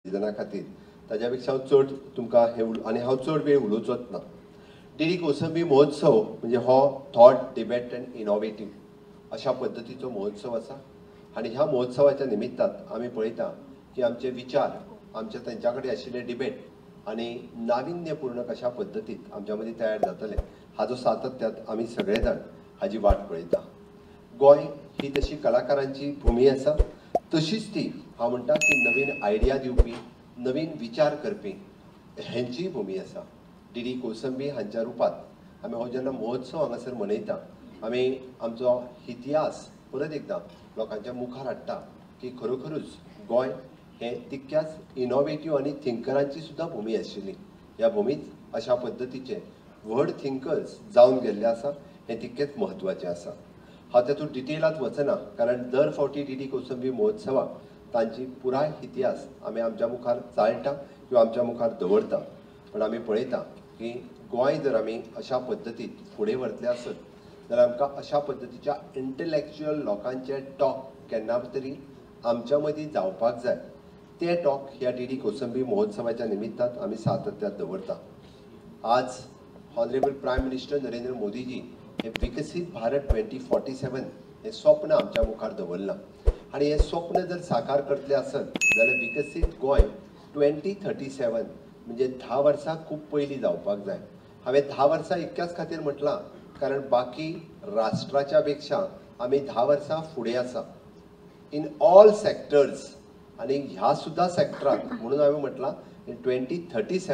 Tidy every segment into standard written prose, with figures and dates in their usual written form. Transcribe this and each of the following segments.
सिजना खातीर ताज्या पेक्षा हांव चड तुमकां हे आनी हांव चड वेळ उलोवचोच ना. डी डी कोसंबी महोत्सव म्हणजे हो थॉट, डिबेट अँड इनोवेटीव अशा पद्दतीचो महोत्सव आसा आनी ह्या महोत्सवाच्या निमित्तान आमी पळयता की आमचे विचार, आमचे तेंच्या कडेन आशिल्ले डिबेट आनी नाविन्यपूर्ण कशा पद्दतीत आमच्या मदीं तयार जातले हाजो सातत्यात आमी सगळे जाण हाजी वाट पळयता. गोंय ही तशी कलाकारांची भुमी आसा, तशीच ती हांव म्हणटा की नवीन आयडिया दिवपी, नवीन विचार करपी हेंचीय भुमी आसा. डी डी कोसंबी हांच्या रुपांत आमी हो जेन्ना महोत्सव हांगासर मनयता, आमी आमचो इतिहास परत एकदां लोकांच्या मुखार हाडटा की खरोखरूच गोंय हें तितक्याच इनोवेटीव आनी थिंकरांची सुद्दां भुमी आशिल्ली. ह्या भुमींत अशा पद्दतीचे व्हड थिंकर्स जावन गेल्ले आसा, हें तितकेंच म्हत्वाचें आसा. हांव तातूंत डिटेलांत वचना कारण दर फावटी डी डी कोसंबी महोत्सवाक तांची पुराय इतिहास आमी आमच्या मुखार चाळटा किंवा आमच्या मुखार दवरता. पण आमी पळयता की गोंय जर आमी अशा पद्दतीत फुडें व्हरतले आसत जाल्यार आमकां अशा पद्दतीच्या इंटलेक्च्युअल लोकांचे टॉक केन्ना तरी आमच्या मदीं जावपाक जाय. ते टॉक ह्या डी डी कोसंबी महोत्सवाच्या निमित्तान आमी सातत्यात दवरता. आज ऑनरेबल प्रायम मिनिस्टर नरेंद्र मोदीजी हे विकसीत भारत 2047 हें स्वप्न आमच्या मुखार दवरलां आनी हें स्वप्न जर साकार करतले आसत जाल्यार विकसीत गोंय 2037 म्हणजे 10 वर्सां खूब पयलीं जावपाक जाय. हांवें 10 वर्सां इतक्याच खातीर म्हटलां कारण बाकी राष्ट्राच्या पेक्षा आमी 10 वर्सां फुडें आसा इन ऑल सेक्टर्स आनी ह्या सुद्दां सेक्टरांत, म्हणून हांवें म्हटलां इन 2037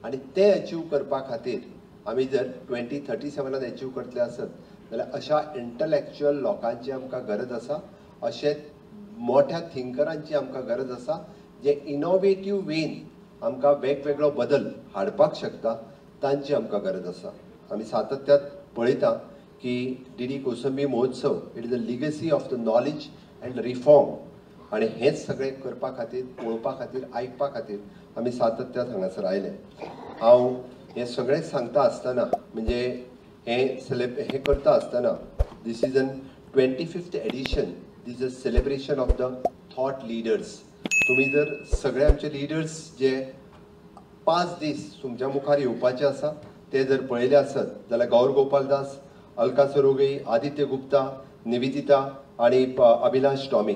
आनी तें अचीव करपा खातीर आमी जर 2037 अचीव करतले आसत जाल्यार अशा इंटलेक्च्युअल लोकांची आमकां गरज आसा, अशे मोठ्या थिंकरांची आमकां गरज आसा जे इनोवेटीव वेन आमकां वेगवेगळो बदल हाडपाक शकता, तांची आमकां गरज आसा. आमी सातत्यात पळयता की डी डी कोसंबी महोत्सव it is a legacy of the knowledge and reform आनी हेंच सगळें करपा खातीर, पळोवपा खातीर, आयकपा खातीर आमी सातत्यात हांगासर आयले. हांव हें सगळें सांगता आसतना म्हणजे हें हें करता आसतना this is an 25th edition, this is a celebration of the thought leaders. तुमी जर सगळे आमचे लिडर्स जे 5 दीस तुमच्या मुखार येवपाचे आसा ते जर पळयले आसत जाल्यार गौर गोपाल दास, अलका सरोगई, आदित्य गुप्ता, निवेदिता आनी अभिलाष टॉमी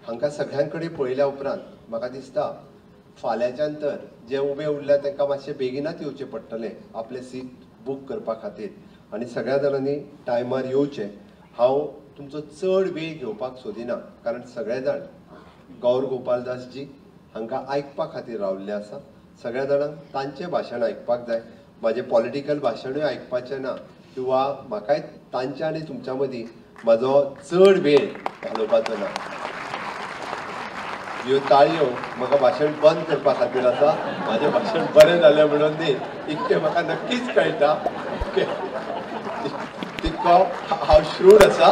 हांकां सगळ्यां कडेन पळयल्या उपरांत म्हाका दिसता फाल्यांच्यान तर जे उबे उरल्या तांकां मातशें बेगिनाच येवचें पडटलें आपलें सीट बूक करपा खातीर आनी सगळ्या जाणांनी टायमार येवचें. हांव तुमचो चड वेळ घेवपाक सोदिना कारण सगळे जाण गौर गोपाल दासजी हांकां आयकपा खातीर रावल्ले आसा. सगळ्या जाणांक तांचें भाशण आयकपाक जाय, म्हाजें पॉलिटिकल भाशणूय आयकपाचें ना किंवा म्हाकाय तांच्या आनी तुमच्या मदीं म्हाजो चड वेळ घालोवपाचो ना. ह्यो ताळयो म्हाका भाशण बंद करपा खातीर आसा, म्हाजें भाशण बरें जालें म्हणून न्ही, इतकें म्हाका नक्कीच कळटा, तितको हांव श्रूड आसा.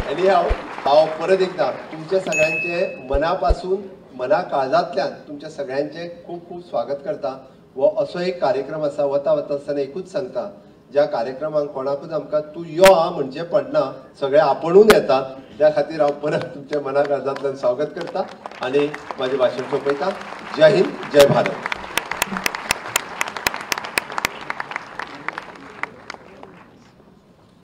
आनी हांव परत एकदां तुमच्या सगळ्यांचे मना पासून, मना काळजांतल्यान तुमच्या सगळ्यांचें खूब खूब स्वागत करता. हो असो एक कार्यक्रम आसा, वता वता आसतना एकूच सांगता, ज्या कार्यक्रमाक कोणाकूच आमकां तूं यो आं म्हणचें पडना, सगळे आपोणून येतात. त्या खातीर हांव परत तुमच्या मना काळजांतल्यान स्वागत करता आनी म्हाजें भाशण सोंपयता. जय हिंद, जय भारत.